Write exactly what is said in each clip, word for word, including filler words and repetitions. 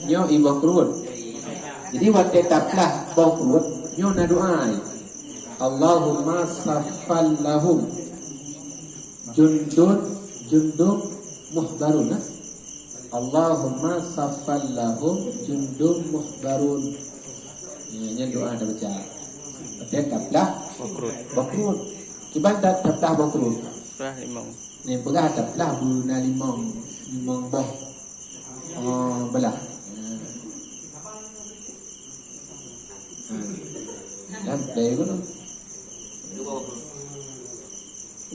Nyoe ié boh kruet. Jadi watée taplah boh kruet, nyoe na doá. Allahumma saffal lahum jundun, jundun muhdarun, nah. Allahumma saffal lahum jundun muhdarun. Ya, nyan doá tabaca. Watée taplah boh kruet. Boh kruet. Kiban ta-, taplah boh kruet. Plah limong. Ni peugah taplah bu na limong, limong boh. Oh, belah. Hmm. Hmm. Dan play dulu.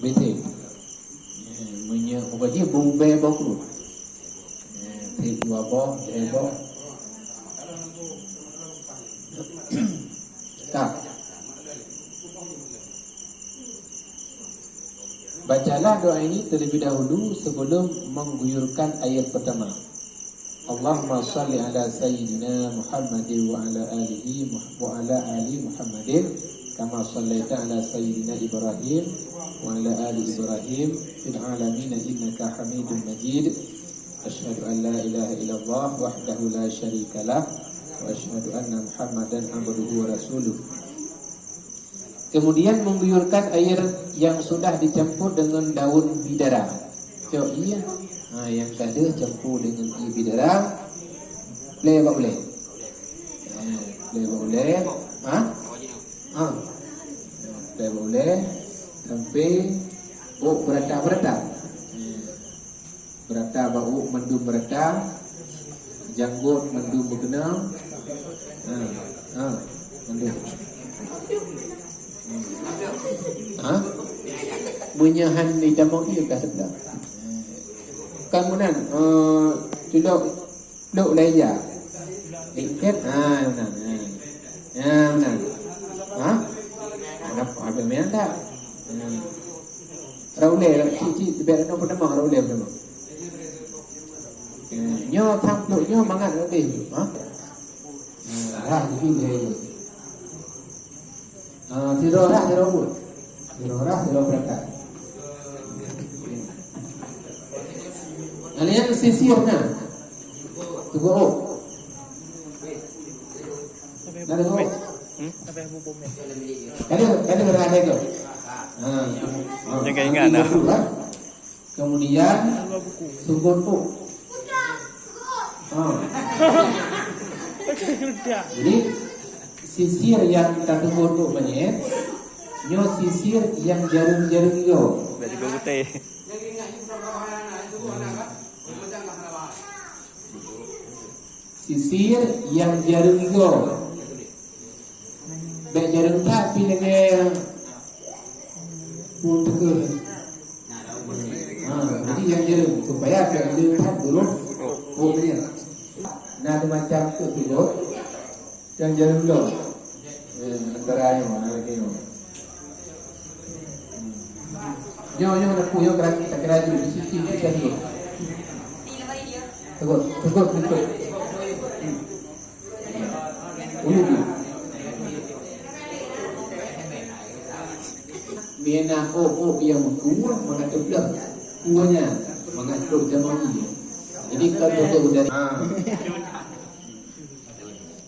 Ubé thép. Hmm, meunyoe ubé jih bubé boh kruet. Hmm, thép dua boh, tiga boh. Tak. Bacalah doa ini terlebih dahulu sebelum mengguyurkan air pertama. Allahumma salli ala sayyidina Muhammadin wa ala alihi Muh-, wa ala ali Muhammadin kama sallaita ala sayyidina Ibrahim wa ala ali Ibrahim fil alamin innaka Hamidum Majid. Asyhadu an la ilaha illallah wahdahu la syarikalah wa asyhadu anna Muhammadan abduhu wa rasuluh. Kemudian mengguyurkan air yang sudah dicampur dengan daun bidara. Cok ié. Ha, nyang ka deuh campur dengan ié bidara. Plé bak ulée. Ha, plé bak ulée. Ha? Ha. Plé bak ulée. Sampai ôk berata-berata. Ha. Berata bak ôk mandum berata, janggot mandum beukeunong. Ha, ha, mandum. Ha? Meunyoe han itamong ié ka seublah. Kan meunan, eh, culok, culok lé ija. Lingket, ha, meunan, ha. Ha, meunan. Ha? Ada apa meunan tak? Ha. Rot ulée, cit-cit, bèk rot peutamong, rot ulée peutamong. Eh, nyoe tham plôk nyoe mangat leubeh. Ha? Eh, rhah jih lé. Ah, sidroe rhah, sidroe buet. Sidroe rhah, sidroe beurangkat. Kalian sisir na. Teugok ôk. Na teugok ôk. Hmm? Kada, kada rhah lé tu. Ha. Jangan ingat dah. Betul, kan? Kemudian sungkot ôk. Ha. Jadi sisir nyang tateugot ôk manyét, nyoe sisir nyang jareueng-jareueng yo. Bèk digotée. Sisir nyang jareueng yo. Bèk jareueng that pih lagèe pun teukeue. Ha, jadi nyang jareueng supaya bèk le that gurôh ôk nyan. Na teumacam teuk teugot nyang jareueng lom. Eh, antara nyoe, na lagèe nyoe. Nyoe, nyoe na peue nyoe kira, kira ju di sisi kita ni. Teugot, teugot, teugot. Uyuek. Meunan ôk-ôk nyang meukuah mangat teublah kuahnya mangat trok jamong ie. Jadi kalau betul dari, ha.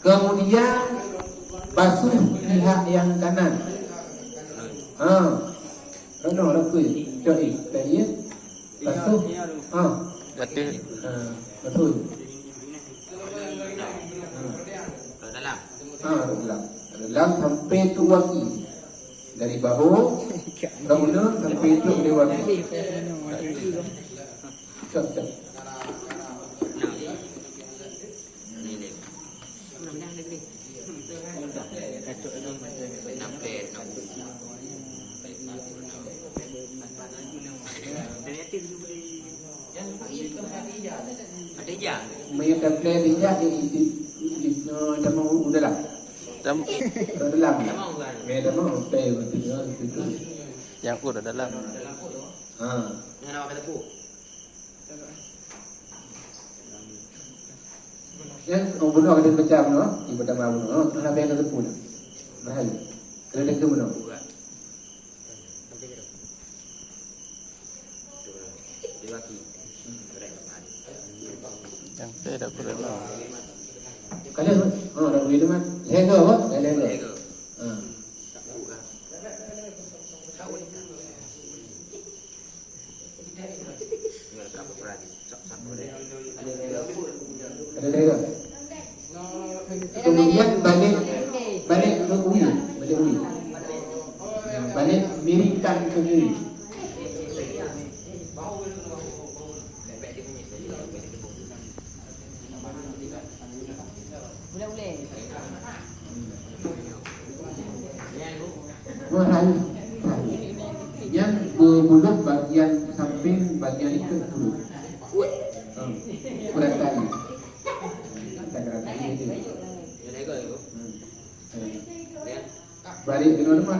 Kemudian basuh pihak yang kanan. Ha. Kena lakui. Cok ni, tak iya. Basuh. Ha. Basuh. Ha, basuh. Ha. Ha, dalam. Dalam sampai tu waki. Dari bahu, rambut sampai tu lewat. Cok, cok. Maya taplè dijak di, di, di, eh, tamong u dalam. Tam- U dalam. Maya tamong, taplè, betul, betul. Nyang u dalam. Ha. Nyan, oh, bunoe ka dipecah bunoe, ibu tama bunoe, oh, hana payah teupeu dah. Bahaya. Kena teupeu bunoe. Yang saya dah kurang. Ka lheueh, ha, dah boleh dengar. Lhèe go, apa? Dah lhèe go. Ha. Ada lhèe go. Kemudian balik, balik ke ui, balik ui. Balik miringkan ke ui. Ulèe-ulèe. Dua hari, hari. Nyang beubulôh bagian samping, bagian ikôt pruet. Hmm. Kurang tali. Kurang tali itu. Hmm. Balik ke rumah.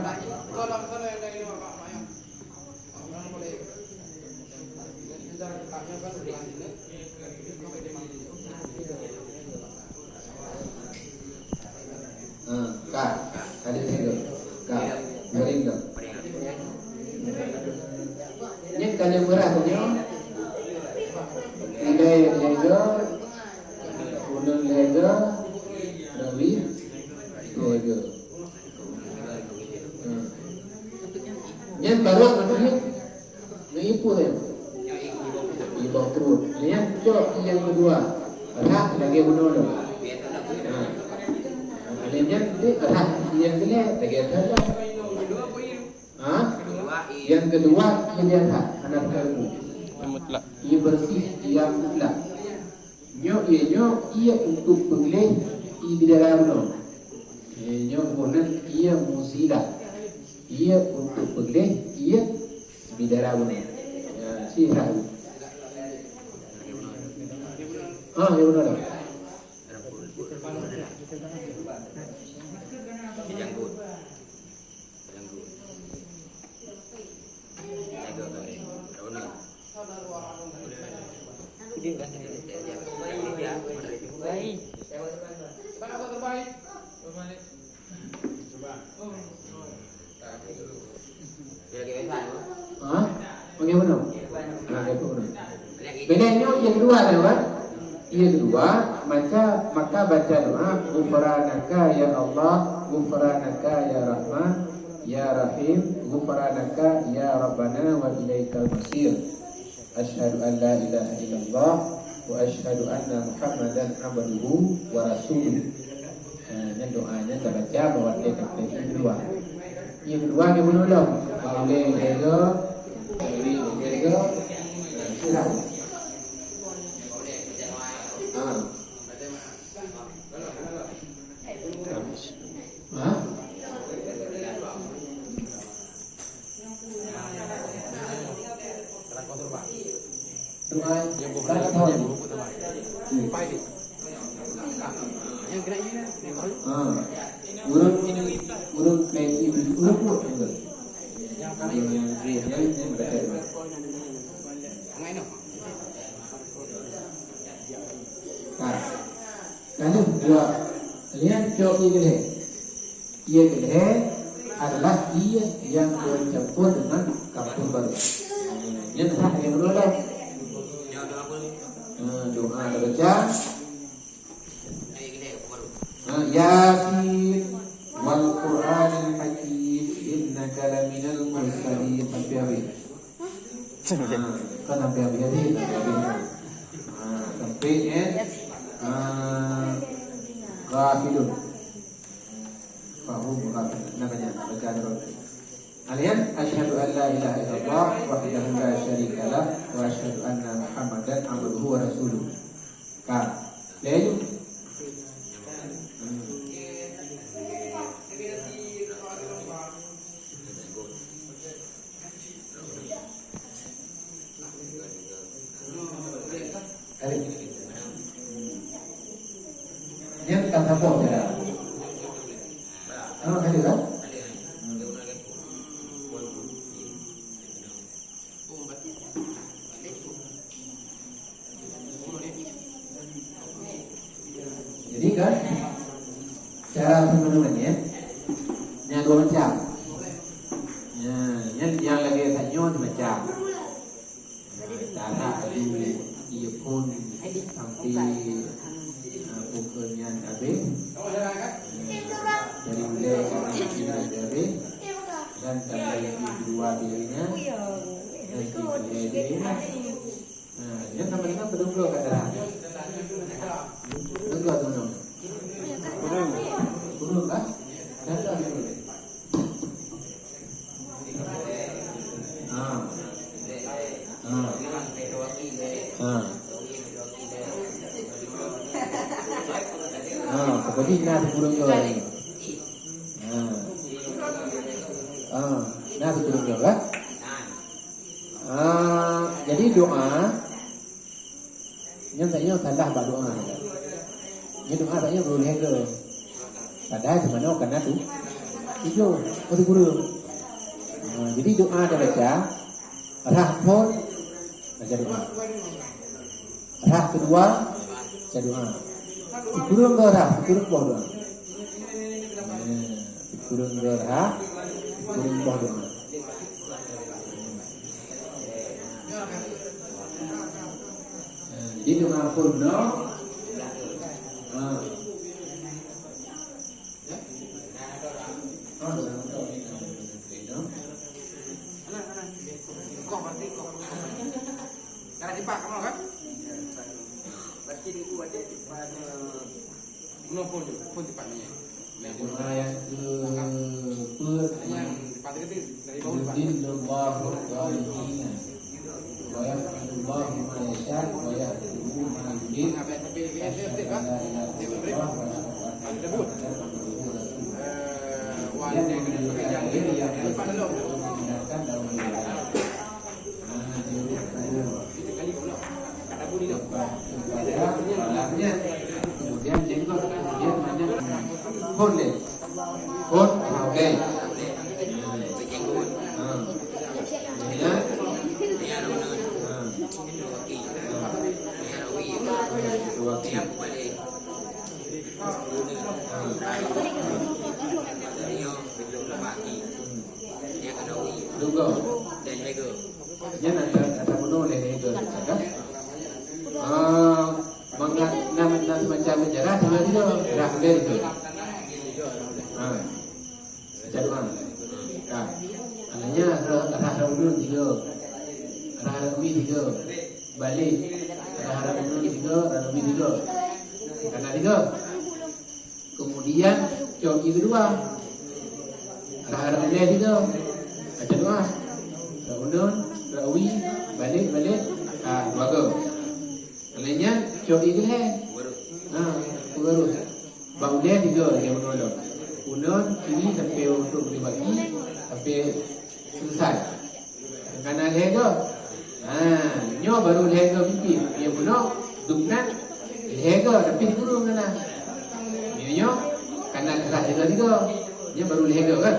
Ha, ka. Kali tiga. Ka. Goreng tu. Ni kali murah tu nyo. Tiga lego, kunun lego, rawi lego. Hmm. Nyan baru maksudnya nyoe ibu ya. Ibu terus. Nyan cok yang kedua. Rhah lagèe bunoe lom. Ha. Nyan tu rhah yang kedua lagèe saja. Ha? Yang kedua ini rhah anak kamu. Mutlak. Ia bersih, ia mutlak. Nyoe, ié nyoe, ié untuk peugleh ié bidara bunoe. Ié nyoe bunoe ié muzilah. Ié untuk peugleh ié bidara bunoe. Ya, si Ibrahim. Ah, ya benar. Ha? Bagaimana? Ha, bagaimana? Bila nyoe yang kedua dah, kan? Yang kedua, maka, maka baca doa, "Ghufranaka ya Allah, ghufranaka ya Rahman, ya Rahim, ghufranaka ya Rabbana wa ilaikal masir. Asyhadu an la ilaha illallah wa asyhadu anna Muhammadan abduhu wa rasuluh." Ha, nyan doa nyan tabaca bak watèe kaphé ié keudua. Ié keudua nyoe bunoe lom. Bak ulèe lego, bak ulèe lego, ha, sirah. Ha. Ha? Doa. Ha. Urut, urut P I, urut, urut. Ha. Lalu dua, lihat cok ié keulhèe. Ié keulhèe adalah ié nyang teucampur dengan kapur barô. Nyan sah nyang meureuloh. Ha, doa tabaca. Ha, Yasin wal Qur'anil Hakim, innaka laminal mursalin. Sampai habis. Ha, kan sampai habis, habis, sampai habis. Ha, sampai, eh, ha, Ghafilun. Fahum Ghafilun. Namanya, baca terus. Kalian, asyhadu an la ilaha illallah wahdahu la syarika lah, wa asyhadu anna Muhammadan abduhu wa rasuluh. Ka. Laju. Kali. Dia bukan saboh cara. Ah, kali lah. Jadi kan, cara penggunaan ya, yang dua macam. Ya, yang, yang lagi satu macam. Cara tadi, ia pun sampai, ah, pokoknya Ha, pokok jih na sikureueng goe. Ha. Ha, na sikureueng goe, kan? Ha, jadi doa, nyan tanyoe salah bak doa. Nyan doa tanyoe baro lhèe goe. Padahai seumanoe ka na tu, tujoh, ka sikureueng. Ha, jadi doa tabaca, rhah phôn, baca doa. Rhah keudua, baca doa. Sikureueng goe rhah, sikureueng boh doa. Ya, sikureueng goe rhah, sikureueng boh doa. Ya, jadi doa phôn, no? Ha. Yudhillullahu dhalimin. Wa yaf'alullahu ma yasha, wa yaf'alu ma yurid. Asyhadu an la ilaha illallah wa asyhadu anna Muhammadan abduhu wa rasuluh. Yang memiliki takdir yang memindahkan daun. Nah, jadi, kemudian jenggot, kemudian banyak. Boleh. Phôn, oke. Ha. Ya. Ha. Dua kali. Ha. Dua. Nyan ada, ada bunoe lé lhèe goe, kan? Ah, mangat na, na semacam sejarah, sama juga, rhah lhèe goe. Ha. Baca doa. Ka. Makanya rhah, rhah rhah ulôn tiga. Rhah rhah umi tiga. Balek. Rhah rhah ulôn tiga, rhah rhah umi tiga. Ka na tiga. Kemudian, cok ié keudua. Rhah rhah ulèe tiga. Baca doa. Rhah ulôn, rhah umi, balek, balek. Ha, dua go. Lheueh nyan, cok ié keulhèe. Ha, peugeurôh. Bak ulèe tiga, nyang meunoe lom. Ulôn, kiri sampai untuk meunibak ié, sampai selesai. Ka na lhèe go. Ha, nyoe baru lhèe go pipih. Nyoe bunoe, dum nan, lhèe go, tapi guru ka na. Nyoe, nyoe, ka na rhah tiga-tiga. Nyoe baru lhèe go, kan?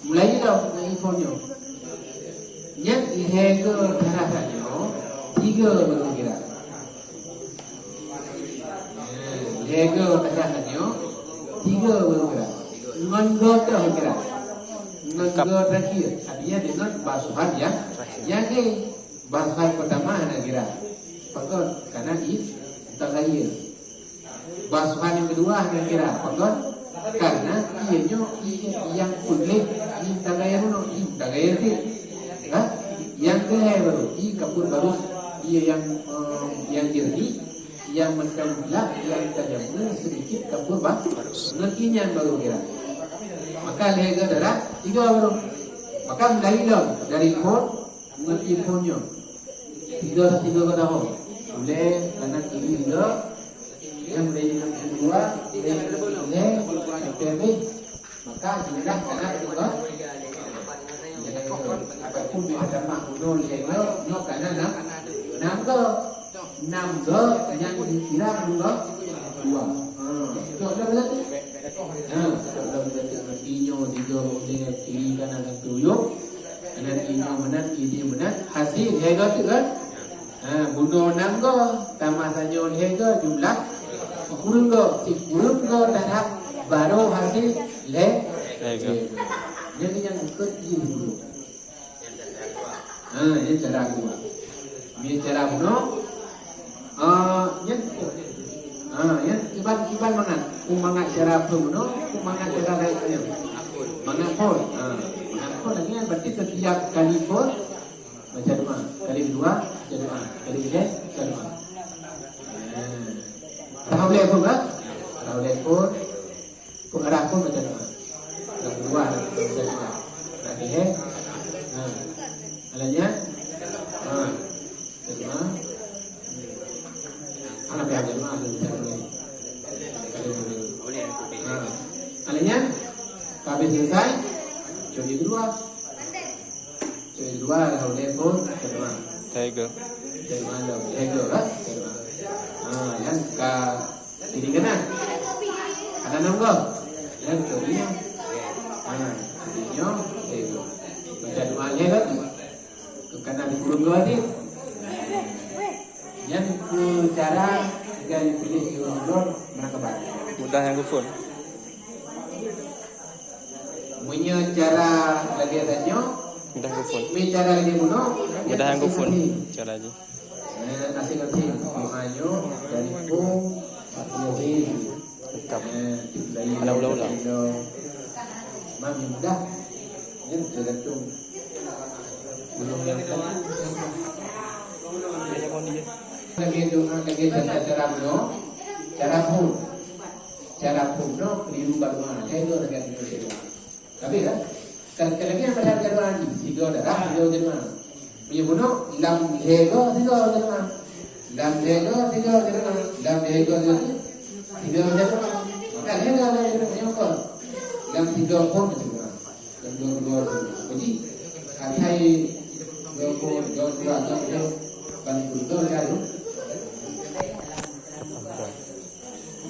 Mulai lom, ngon info nyoe. Nyan lhèe go rhah-rhah nyoe, tiga baru kira. Lhèe go teuka nyoe, tiga baru kira. Ngon go teuh kira. Ngon go terakhir. Artinya dengan basuhan yang, yang ke. Basuhan pertama hana kira. Pakon? Karena i-, mutaghayyir. Basuhan yang kedua hana kira. Pakon? Karena ié nyoe ié nyang peugleh, ié mutaghayyir bunoe, ié mutaghayyir cit. Ha? Yang kelhèe baru, ié kapur barus, ié nyang, eh, nyang jernih, nyang mantong glab, nyang tajamur sedikit kapur ba-, ngerti nyan baru kira. Maka lhèe go darah, tiga baru. Maka mulai lom dari phôn, ngerti phôn nyoe. Tiga, tiga ka tahun. Ulèe, kanan, kiri, tiga. Nyang mulai dari dua, dari lhèe, sampai habéh. Maka, jumlah kanan tiga. Jadi, ataupun di agama kuno lhèe go, nyoe kanan enam, enam go. Enam go, nyang dikira enam go. Dua. Ha, cok dah berarti. Ha, cok dah berarti. Nyoe tiga, ulèe, kiri, kanan, satu, yuk. Kanan, kiri, meunan, kiri, meunan. Hasil, lhèe go tu kan? Ha, bunoe enam go, tamah tanyoe lhèe go, jumlah sikureueng go, sikureueng go teuhadap baru hasil lhèe. Lhèe go. Jadi nyang ikut ié dulu. Ha, nyan cara dua. Nyan cara bunoe. Ah, nyan. Ha, nyan kiban, kiban mangat. Ku mangat cara phôn bunoe, ku mangat cara laén nyan. Mangat phôn. Ha, mangat phôn lagèe nyan berarti setiap kali phôn Baca doa. Kali kedua, baca doa. Kali ketiga, baca doa. Nah. Rhah ulèe phôn, kan? Rhah ulèe phôn. Phôn rhah phôn baca doa. Rhah kedua, baca doa. Rhah ketiga. Nah. Alanya. Nah. Baca doa. Anak yang jemaah tu baca doa. Kali kedua. Nyan, ka habéh selesai, cok di keudua. Cok di keudua, dah ulèe phôn, keudua. Tiga. Keudua, dah ulèe, keudua, kan? Keudua. Ha, nyan ka sini keunan. Ada enam go. Nyan cok di nyoe. Ha, di nyoe, tiga. Baca doa lhèe lagi. Keu kana di kurung dua tadi. Nyan keu cara tinggai piléh ureueng droe meurakabat. Mudah nyang geuphon. Meunyoe cara lagèe tanyoe, mudah geuphon. Meunyoe cara lagèe bunoe, mudah nyang geuphon cara jih. Eh, aséng-aséng doa nyoe dari pung Lengkap. Ada ulang-ulang. Mami mudah. Nyan tergantung ulôn nyang lagi doa, lagi cara, cara bunoe, cara phôn. Cara phôn nyoe keliru bak doa. Saya tu lagi doa. Tapi kan, kalau lagi yang pada doa ni, tiga darah, tiga jemaah. Meunyoe bunoe, lam lhèe go, tiga jemaah. Lam lhèe go, tiga jemaah. Lam lhèe go, tiga jemaah. Maka lhèe go, lhèe go, lhèe go. Lam tiga pun jemaah. Lam dua, dua jemaah. Jadi, asai dua pun, dua, dua, dua, dua, ban pun dua, dua, dua.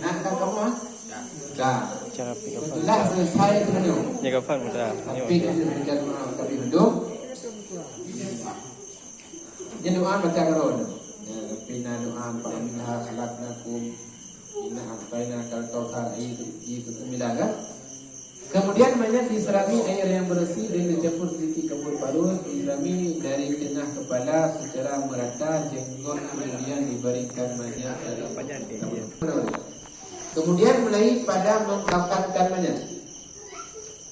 Nah, ka kamu, ah? Dah. Cara pergi kapan? Setelah selesai tu, jaga fan mudah. Tapi kita berikan doa, tapi hidup. Dia doa baca Quran. Ya, tapi na doa, "Fa inna khalaqnakum, inna a'tainakal kautsar." Ayat itu, itu sembilan, kan? Kemudian manyét disirami air yang bersih dan dicampur sedikit kapur barus, disirami dari tengah kepala secara merata, jenggot kemudian diberikan manyét dari. Kemudian mulai pada mengkafankan mayat.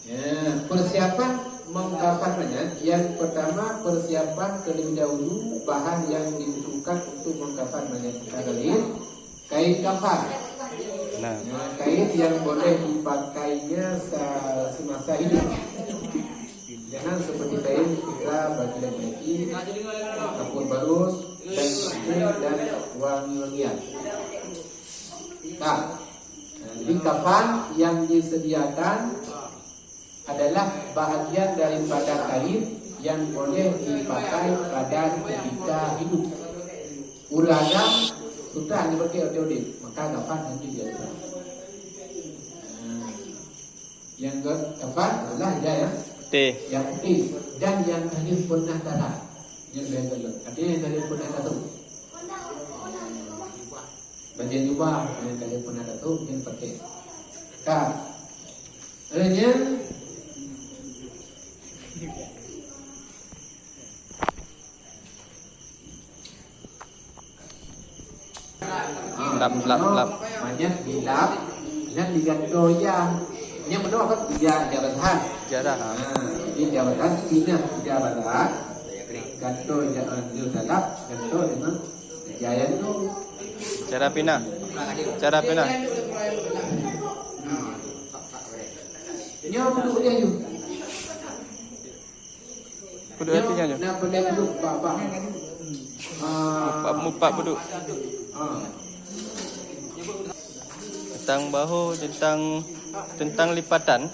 Ya, persiapan mengkafan mayat, yang pertama, persiapan terlebih dahulu bahan yang dibutuhkan untuk mengkafan mayat. Antara lain, kain kafan. Nah. Ya, kain yang boleh dipakainya sa-, semasa hidup. Jangan seperti kain sutra bagi laki-laki, kapur barus, dan susu, dan wangi-wangian. Nah, jadi kafan yang disediakan adalah bahagian daripada kain yang boleh dipakai pada ketika hidup. Ureueng agam sutra hana dipakai watèe udép, maka kafan hana dipakai. Nah, yang ke-, kafan adalah yang putih. Yang putih dan yang hana pernah tarah. Yang biasa. Artinya yang hana pernah tarah. Bajèe jubah, eh, ka lheueh pernah tatup, mungkin pakai. Ka. Lheueh nyan, lap, lap, lap. Banyak dilap, dan digantung ija. Nyan meunoe kan ija, ija basahan. Ija basahan. Ha, jadi ija basahan, pinah ija basahan. Gantung ija, eh, ija lap, gantung dengan Jaya tu. Cara pinah. Cara pinah. Nyoe peuduek dia tu. Peuduek hati nyoe. Nak pandai peuduek bak, bak. Ah. Mupat, mupat peuduek. Ah. Teuntang bahu, teuntang, teuntang lipatan.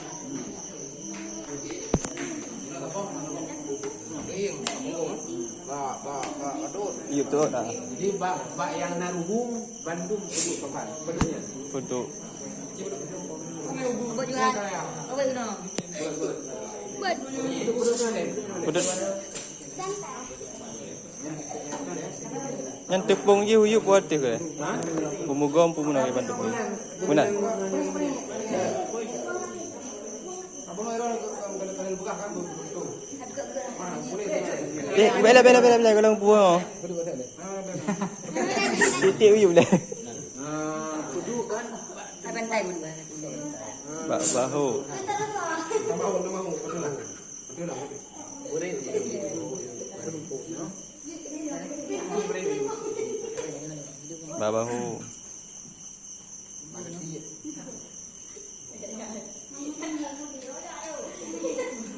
Iya, betul dah. Jadi, bak, bak nyang na ruhueng, bandum peuduek papan. Peuduek. Peuduek. Nyan teupông jih u yup u ateueh keuh. Peumugom, peumeunoe bandum. Meunan. Eh, bela, bela, bela, bela, kalau puang. Titik u yup lah. Bak bahu. Bak bahu.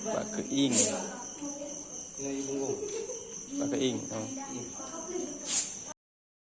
Bak keuieng. Bak keuieng. Oh.